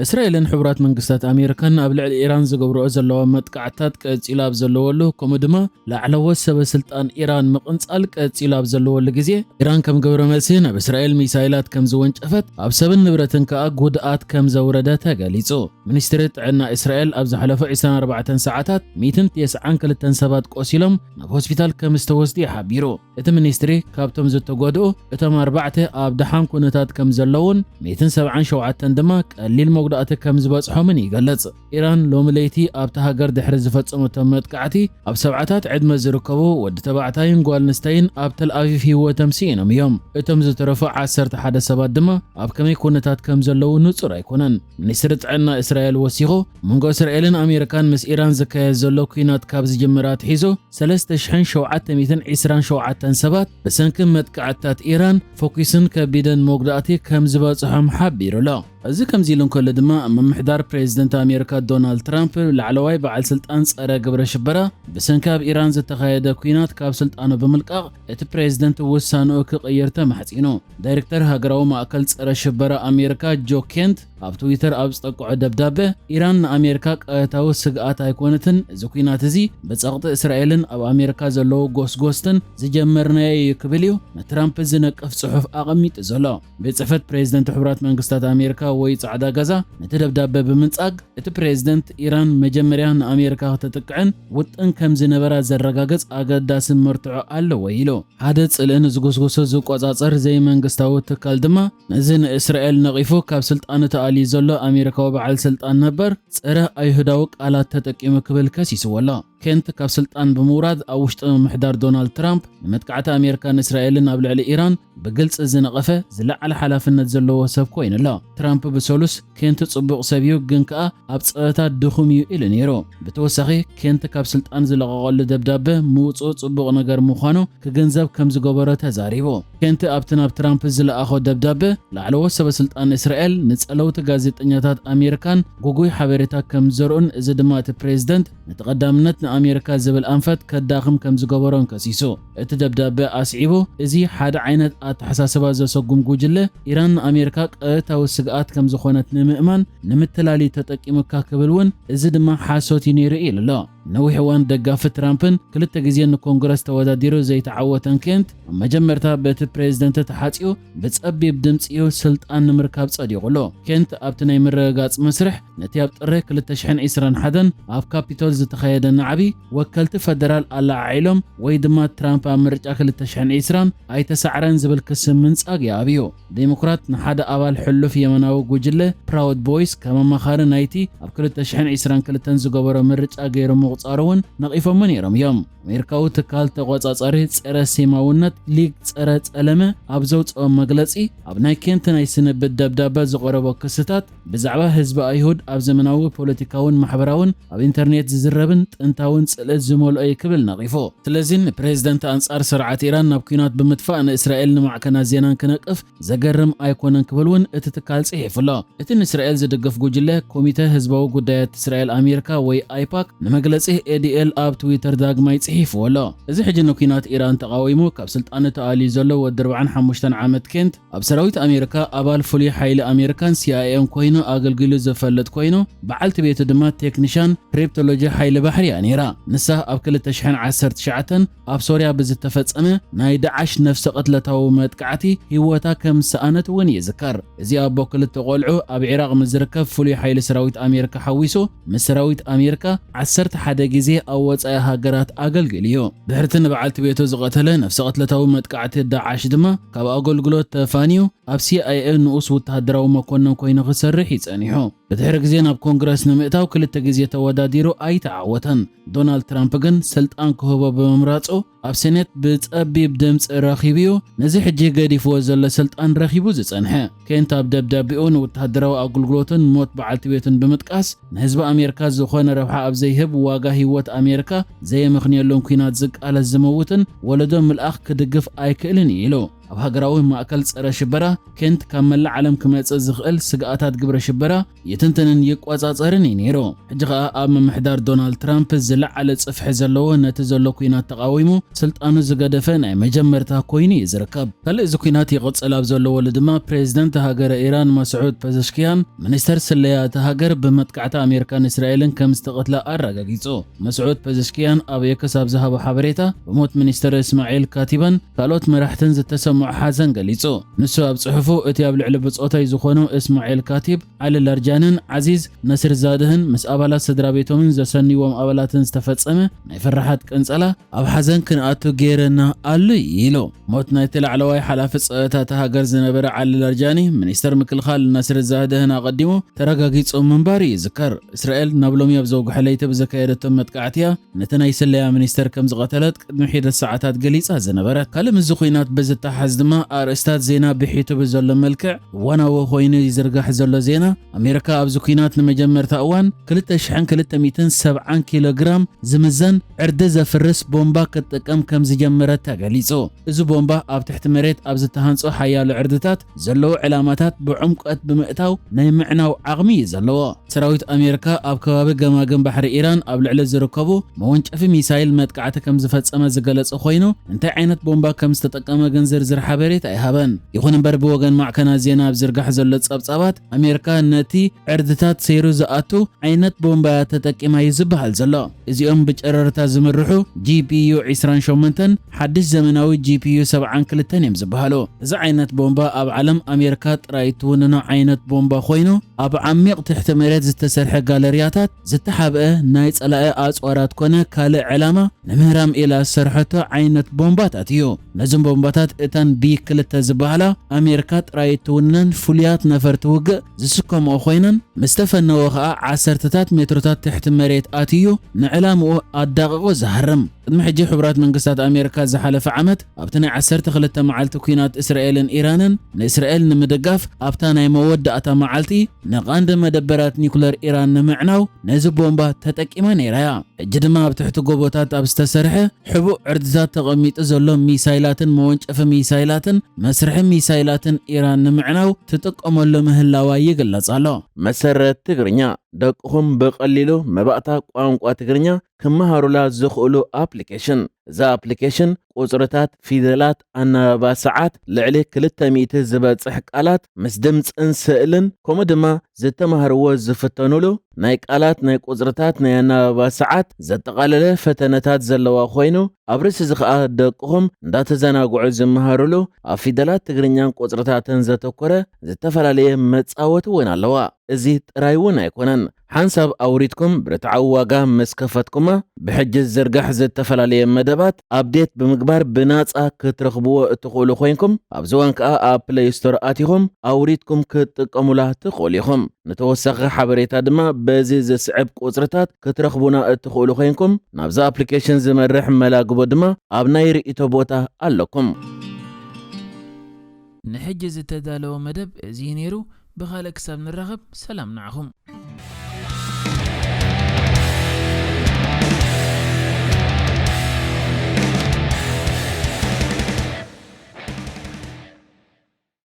እስራኤልን ሕቡራት መንግስታት ኣሜሪካን ኣብ ልዕሊ ኢራን ዝገብርኦ ዘለዋ መጥቃዕትታት ቀጺሉ ኣብ ዘለወሉ፣ ከምኡ ድማ ላዕለዎት ሰበ ስልጣን ኢራን ምቕንጻል ቀጺሉ ኣብ ዘለወሉ ግዜ፣ ኢራን ከም ግብረ መልሲ ናብ እስራኤል ሚሳይላት ከም ዝወንጨፈት፣ ኣብ ሰብን ንብረትን ከኣ ጉድኣት ከም ዘውረደ ተገሊጹ። ሚኒስትሪ ጥዕና እስራኤል ኣብ ዝሓለፉ ዕስራን ኣርባዕተን ሰዓታት ሚእትን ተስዓን ክልተን ሰባት ቆሲሎም ናብ ሆስፒታል ከም ዝተወስዱ ሓቢሩ። እቲ ሚኒስትሪ ካብቶም ዝተጎድኡ፣ እቶም ኣርባዕተ ኣብ ደሓን ኩነታት ከም ዘለውን፣ ሚእትን ሰብዓን ሸውዓተን ድማ ቀሊል መጉዳእቲ ከም ዝበጽሖምን ይገልጽ። ኢራን ሎሚ ለይቲ ኣብታ ሃገር ድሕሪ ዝፈጸመቶ መጥቃዕቲ፣ ኣብ ሰብዓታት ዕድመ ዝርከቡ ወዲ ተባዕታይን ጓል ኣንስተይትን ኣብ ተል ኣቪቭ ህይወቶም ስኢኖም እዮም። እቶም ዝተረፉ ዓሰርተ ሓደ ሰባት ድማ ኣብ ከመይ ኩነታት ከም ዘለዉ ንጹር ኣይኮነን። ሚኒስትሪ ጥዕና እስራኤል ወሲኹ፣ ኣብ መንጎ እስራኤልን ኣሜሪካን ምስ ኢራን ዝካየድ ዘሎ ኲናት ካብ ዝጅምር ኣትሒዙ፣ ሰለስተ ሽሕን ሸውዓተ ሚእትን ዕስራን ሸውዓተን ሰባት ብሰንኪ መጥቃዕትታት ኢራን ፈኲስን ከቢድን መጉዳእቲ ከም ዝበጽሖም ሓቢሩ ኣሎ። እዚ ከምዚ ኢሉ እንከሎ ድማ፣ ምምሕዳር ፕሬዚደንት ኣሜሪካ ዶናልድ ትራምፕ፣ ላዕለዋይ በዓል ስልጣን ጸረ ግብረ ሽበራ፣ ብሰንኪ ኣብ ኢራን ዝተኻየደ ኲናት ካብ ስልጣኑ ብምልቃቕ፣ እቲ ፕሬዚደንት ውሳንኡ ክቕይር ተማሕጺኑ። ዳይሬክተር ሃገራዊ ማእከል ጸረ ሽበራ ኣሜሪካ ጆ ኬንት ኣብ ትዊተር ኣብ ዝጠቅዖ ደብዳበ፣ ኢራን ንኣሜሪካ ቀጥታዊ ስግኣት ኣይኮነትን፣ እዚ ኲናት እዚ ብጸቕጢ እስራኤልን ኣብ ኣሜሪካ ዘለዉ ጎስጎስትን ዝጀመርናዮ እዩ ክብል እዩ ንትራምፕ ዝነቅፍ ጽሑፍ ኣቐሚጡ ዘሎ። ቤት ጽሕፈት ፕሬዚደንት ሕቡራት መንግስታት ኣሜሪካ ወይ ጻዕዳ ገዛ ነቲ ደብዳበ ብምንጻግ፣ እቲ ፕሬዚደንት፣ ኢራን መጀመርያ ንኣሜሪካ ከተጥቅዕን ውጥን ከም ዝነበራ ዘረጋግጽ ኣገዳሲ መርትዖ ኣለዎ ኢሉ። ሓደ ጽልእን ዝጉስጉሱ ዝቆጻጸር ዘይመንግስታዊ ትካል ድማ፣ ነዚ ንእስራኤል ነቒፉ ካብ ስልጣኑ ተኣልዩ ዘሎ ኣሜሪካዊ በዓል ስልጣን ነበር፣ ጸረ ኣይሁዳዊ ቃላት ተጠቂሙ ክብል ከሲስዎ ኣሎ። ኬንት ካብ ስልጣን ብምውራድ፣ ኣብ ውሽጢ ምምሕዳር ዶናልድ ትራምፕ ንመጥቃዕቲ ኣሜሪካን እስራኤልን ኣብ ልዕሊ ኢራን ብግልጺ ዝነቐፈ ዝለዓለ ሓላፍነት ዘለዎ ሰብ ኮይኑ ኣሎ። ትራምፕ ብሰሉስ፣ ኬንት ጽቡቕ ሰብ እዩ፣ ግን ከኣ ኣብ ጸወታ ድኹም እዩ ኢሉ ነይሩ። ብተወሳኺ፣ ኬንት ካብ ስልጣን ዝለቐቐሉ ደብዳበ ምውጽኡ ጽቡቕ ነገር ምዃኑ ክግንዘብ ከም ዝገበሮ ተዛሪቡ። ኬንት ኣብቲ ናብ ትራምፕ ዝለኣኾ ደብዳበ፣ ላዕለዎት ሰበ ስልጣን እስራኤል ንጸለውቲ ጋዜጠኛታት ኣሜሪካን ግጉይ ሓበሬታ ከም ዘርኡን፣ እዚ ድማ እቲ ፕሬዚደንት ነቲ ቀዳምነት ንኣሜሪካ ዝብል ኣንፈት ከዳኽም ከም ዝገበሮን ከሲሱ። እቲ ደብዳበ ኣስዒቡ፣ እዚ ሓደ ዓይነት ኣተሓሳስባ ዘሰጉም ጉጅለ፣ ኢራን ንኣሜሪካ ቀጥታዊ ስግኣት ከም ዝኾነት ንምእማን ንምትላል እዩ ተጠቂሙካ ክብል እውን፣ እዚ ድማ ሓሶት እዩ ነይሩ ኢሉ ኣሎ። ነዊሕ እዋን ደጋፊ ትራምፕን ክልተ ግዜ ንኮንግረስ ተወዳዲሩ ዘይተዓወተን ኬንት፣ ኣብ መጀመርታ በቲ ፕሬዚደንት ተሓጺኡ ብጸቢብ ድምጺ እዩ ስልጣን ንምርካብ ጸዲቑ ኣሎ። ኬንት ኣብቲ ናይ ምርግጋጽ መስርሕ፣ ነቲ ኣብ ጥሪ ክልተ ሽሕን ዕስራን ሓደን ኣብ ካፒቶል ዝተኻየደ ናዕቢ፣ ወከልቲ ፈደራል ኣለዓዒሎም ወይ ድማ ትራምፕ ኣብ ምርጫ ክልተ ሽሕን ዕስራን ኣይተሳዕረን ዝብል ክሲ ምንጻግ ይኣብዩ። ዴሞክራት ንሓደ ኣባል ሕሉፍ የመናዊ ጉጅለ ፕራውድ ቦይስ ከም ኣማኻሪ ናይቲ ኣብ ክልተ ሽሕን ዕስራን ክልተን ዝገበሮ ምርጫ ገይሩ ምቑጻሩ እውን ነቒፎሞ ነይሮም እዮም። ኣሜሪካዊ ትካል ተቖጻጻሪ ጸረ ሴማውነት ሊግ ጸረ ጸለመ ኣብ ዘውጽኦ መግለጺ፣ ኣብ ናይ ኬንት ናይ ስንብት ደብዳበ ዝቐረቦ ክስታት ብዛዕባ ህዝቢ ኣይሁድ ኣብ ዘመናዊ ፖለቲካውን ማሕበራውን ኣብ ኢንተርኔት ዝዝረብን ጥንታውን ጽልእት ዝመልኦ እዩ ክብል ነቒፉ። ስለዚ ንፕሬዝደንት ኣንጻር ስርዓት ኢራን ናብ ኲናት ብምጥፋእ ንእስራኤል ንማዕከናት ዜናን ክነቅፍ ዘገርም ኣይኮነን ክብል እውን እቲ ትካል ጽሒፉ ኣሎ። እቲ ንእስራኤል ዝድግፍ ጉጅለ ኮሚተ ህዝባዊ ጉዳያት እስራኤል ኣሜሪካ ወይ ኣይፓክ ንመግለጺ ኤዲኤል ኣብ ትዊተር ዳግማይ ጽሒፍዎ ኣሎ። እዚ ሕጂ ንኲናት ኢራን ተቓዊሙ ካብ ስልጣኑ ተኣልዩ ዘሎ ወዲ ኣርብዓን ሓሙሽተን ዓመት ኬንት ኣብ ሰራዊት ኣሜሪካ ኣባል ፍሉይ ሓይሊ ኣሜሪካን ሲኣይኤን ኮይኑ ኣገልጊሉ ዝፈልጥ ኮይኑ፣ በዓልቲ ቤቱ ድማ ቴክኒሻን ክሪፕቶሎጂ ሓይሊ ባሕሪ እያ ነይራ። ንሳ ኣብ ክልተ ሽሕን ዓሰርተ ትሽዓተን ኣብ ሶርያ ብዝተፈጸመ ናይ ዳዓሽ ነፍሰ ቅትለታዊ መጥቃዕቲ ህይወታ ከም ዝሰኣነት እውን ይዝከር። እዚ ኣቦ ክልተ ቆልዑ ኣብ ዒራቕ ምስ ዝርከብ ፍሉይ ሓይሊ ሰራዊት ኣሜሪካ ሓዊሱ ምስ ሰራዊት ኣሜሪካ ዓሰርተ ሓደ ግዜ ኣብ ወጻኢ ሃገራት ኣገልጊሉ እዩ። ድሕርቲ ንበዓልቲ ቤቱ ዝቐተለ ነፍሰ ቅትለታዊ መጥቃዕቲ ዳዓሽ ድማ ካብ ኣገልግሎት ተፋንዩ ኣብ ሲኣይኤ ንኡስ ወተሃደራዊ መኮንን ኮይኑ ክሰርሕ እዩ ጸኒሑ። ብድሕሪ ግዜ ናብ ኮንግረስ ንምእታው ክልተ ግዜ ተወዳዲሩ ኣይተዓወተን። ዶናልድ ትራምፕ ግን ስልጣን ክህቦ ብምምራጹ ኣብ ሴኔት ብጸቢብ ድምጺ ረኺቡ እዩ ነዚ ሕጂ ገዲፍዎ ዘሎ ስልጣን ረኺቡ ዝጸንሐ። ኬንት ኣብ ደብዳቤኡ ንወተሃደራዊ ኣገልግሎትን ሞት በዓልቲ ቤቱን ብምጥቃስ፣ ንህዝቢ ኣሜሪካ ዝኾነ ረብሓ ኣብ ዘይህብ ዋጋ ህይወት ኣሜሪካ ዘየመኽንየሉን ኲናት ዝቃለስ ዝመውትን ወለዶ ምልኣኽ ክድግፍ ኣይክእልን እዩ ኢሉ። ኣብ ሃገራዊ ማእከል ጸረ ሽበራ ኬንት ካብ መላእ ዓለም ክመጽእ ዝኽእል ስግኣታት ግብረ ሽበራ ይትንትንን ይቆጻጸርን እዩ ነይሩ። ሕጂ ኸኣ ኣብ ምምሕዳር ዶናልድ ትራምፕ ዝለዓለ ጽፍሒ ዘለዎ፣ ነቲ ዘሎ ኲናት ተቓዊሙ ስልጣኑ ዝገደፈ ናይ መጀመርታ ኮይኑ እዩ ዝርከብ። ካልእ እዚ ኲናት ይቕጽል ኣብ ዘለወሉ ድማ ፕሬዝደንት ሃገረ ኢራን መስዑድ ፐዘሽኪያን ሚኒስተር ስለያ እታ ሃገር ብመጥቃዕቲ ኣሜሪካን እስራኤልን ከም ዝተቐትላ ኣረጋጊጹ። መስዑድ ፐዘሽኪያን ኣብ ኤክስ ኣብ ዝሃቦ ሓበሬታ ብሞት ሚኒስተር እስማዒል ካቲባን ካልኦት መራሕትን ዝተሰምዖ ሓዘን ገሊጹ። ንሱ ኣብ ጽሑፉ እቲ ኣብ ልዕሊ ብጾታይ ዝኾኑ እስማዒል ካቲብ፣ ዓሊ ላርጃንን ዓዚዝ ነስርዛድህን ምስ ኣባላት ስድራ ቤቶምን ዘሰንይዎም ኣባላትን ዝተፈጸመ ናይ ፍርሓት ቅንጸላ ኣብ ሓዘን ክንኣቱ ገይረና ኣሎ ኢሉ። ሞት ናይቲ ላዕለዋይ ሓላፊ ጸጥታ እታ ሃገር ዝነበረ ዓሊ ላርጃኒ፣ ሚኒስተር ምክልኻል ናስር ዛህደህን ኣቐዲሙ ተረጋጊጹ ምንባሩ ይዝከር። እስራኤል ናብ ሎሚ ኣብ ዘውግሐ ለይቲ ብዘካየደቶም መጥቃዕትያ ነቲ ናይ ስለያ ሚኒስተር ከም ዝቐተለት ቅድሚ ሒደት ሰዓታት ገሊጻ ዝነበረት። ካልእ ምስዚ ኲናት ብዝተሓዝ ድማ ኣርእስታት ዜና ብሒቱ ብዘሎ መልክዕ እዋናዊ ኮይኑ ይዝርጋሕ ዘሎ ዜና፣ ኣሜሪካ ኣብዚ ኲናት ንመጀመርታ እዋን ክልተ ሽሕን ክልተ ሚእትን ሰብዓን ኪሎ ግራም ዝምዘን ዕርዲ ዘፍርስ ቦምባ ክትጥቀም ከም ዝጀመረት ተገሊጹ። እዚ ቦምባ ኣብ ትሕቲ መሬት ኣብ ዝተሃንጹ ሓያሎ ዕርድታት ዘለዉ ዕላማታት ብዕምቆት ብምእታው ናይ ምዕናው ዓቕሚ እዩ ዘለዎ። ሰራዊት ኣሜሪካ ኣብ ከባቢ ገማግም ባሕሪ ኢራን ኣብ ልዕሊ ዝርከቡ መወንጨፊ ሚሳይል መጥቃዕቲ ከም ዝፈጸመ ዝገለጸ ኮይኑ፣ እንታይ ዓይነት ቦምባ ከም ዝተጠቀመ ግን ዝርዝር ሓበሬታ ኣይሃበን። ይኹን እምበር ብወገን ማዕከናት ዜና ኣብ ዝርጋሕ ዘሎ ጸብጻባት ኣሜሪካ ነቲ ዕርድታት ሰይሩ ዝኣቱ ዓይነት ቦምባ እያ ተጠቂማ እዩ ዝበሃል ዘሎ። እዚኦም ብጨረርታ ዝምርሑ ጂ ፒ ዩ ዕስራን ሸሞንተን ሓድሽ ዘመናዊ ጂ ፒ ዩ ሰብዓን ክልተን እዮም ዝበሃሉ። እዚ ዓይነት ቦምባ ኣብ ዓለም ኣሜሪካ ጥራይ እትውንኖ ዓይነት ቦምባ ኮይኑ፣ ኣብ ዓሚቕ ትሕቲ መሬት ዝተሰርሐ ጋለርያታት ዝተሓብአ ናይ ጸላኢ ኣጽዋራት ኮነ ካልእ ዕላማ ንምህራም ኢላ ዝሰርሐቶ ዓይነት ቦምባታት እዩ። ነዞም ቦምባታት እተን ቢ ክልተ ዝበሃላ ኣሜሪካ ጥራይ እትውነን ፍሉያት ነፈርቲ ውግእ ዝስከምኦ ኮይነን፣ ምስ ተፈነወ ኸኣ ዓሰርተታት ሜትሮታት ትሕቲ መሬት ኣትዩ ንዕላምኡ ኣዳቕቑ ዝሃርም። ቅድሚ ሕጂ ሕቡራት መንግስታት ኣሜሪካ ዝሓለፈ ዓመት ኣብቲ ናይ ዓሰርተ ክልተ መዓልቲ ኲናት እስራኤልን ኢራንን ንእስራኤል ንምድጋፍ ኣብታ ናይ መወዳእታ መዓልቲ ንቐንዲ መደበራት ኒኩለር ኢራን ንምዕናው ነዚ ቦምባ ተጠቂማ ነይራ እያ። ሕጂ ድማ ኣብ ትሕቲ ጎቦታት ኣብ ዝተሰርሐ ሕቡእ ዕርድታት ተቐሚጡ ዘሎ ሚሳይላትን መወንጨፊ ሚሳይላትን መስርሒ ሚሳይላትን ኢራን ንምዕናው ትጥቀመሉ ምህላዋ ይግለጽ ኣሎ። መሰረት ትግርኛ፣ ደቅኹም ብቐሊሉ መባእታ ቋንቋ ትግርኛ ክመሃሩላ ዝኽእሉ ኣፕሊኬሽን። እዛ ኣፕሊኬሽን ቁጽርታት፣ ፊደላት፣ ኣናባባ ሰዓት፣ ልዕሊ ክልተ ሚእቲ ዝበጽሕ ቃላት ምስ ድምጽን ስእልን ከምኡ ድማ ዝተማህርዎ ዝፍተኑሉ ናይ ቃላት፣ ናይ ቁጽርታት፣ ናይ ኣናባባ ሰዓት ዘጠቓለለ ፈተነታት ዘለዋ ኮይኑ፣ ኣብ ርእሲ እዚ ኸኣ ደቅኹም እንዳተዘናግዑ ዝመሃሩሉ ኣብ ፊደላት ትግርኛን ቁጽርታትን ዘተኮረ ዝተፈላለየ መጻወቲ እውን ኣለዋ። እዚ ጥራይ እውን ኣይኮነን። ሓንሳብ ኣውሪድኩም ብርትዓዊ ዋጋ ምስ ከፈትኩማ፣ ብሕጂ ዝዝርጋሕ ዝተፈላለየ መደባት ኣፕዴት ብምግባር ብናጻ ክትረኽብዎ እትኽእሉ ኮይንኩም፣ ኣብዚ እዋን ከኣ ኣብ ፕለይ ስቶር ኣቲኹም ኣውሪድኩም ክትጥቀሙላ ትኽእሉ ኢኹም። ንተወሳኺ ሓበሬታ ድማ በዚ ዝስዕብ ቁጽርታት ክትረኽቡና እትኽእሉ ኮይንኩም፣ ናብዚ ኣፕሊኬሽን ዝመርሕ መላግቦ ድማ ኣብ ናይ ርእይቶ ቦታ ኣለኩም። ንሕጂ ዝተዳለወ መደብ እዚ እዩ ነይሩ። ብኻልእ ክሳብ ንራኸብ ሰላም ንዓኹም።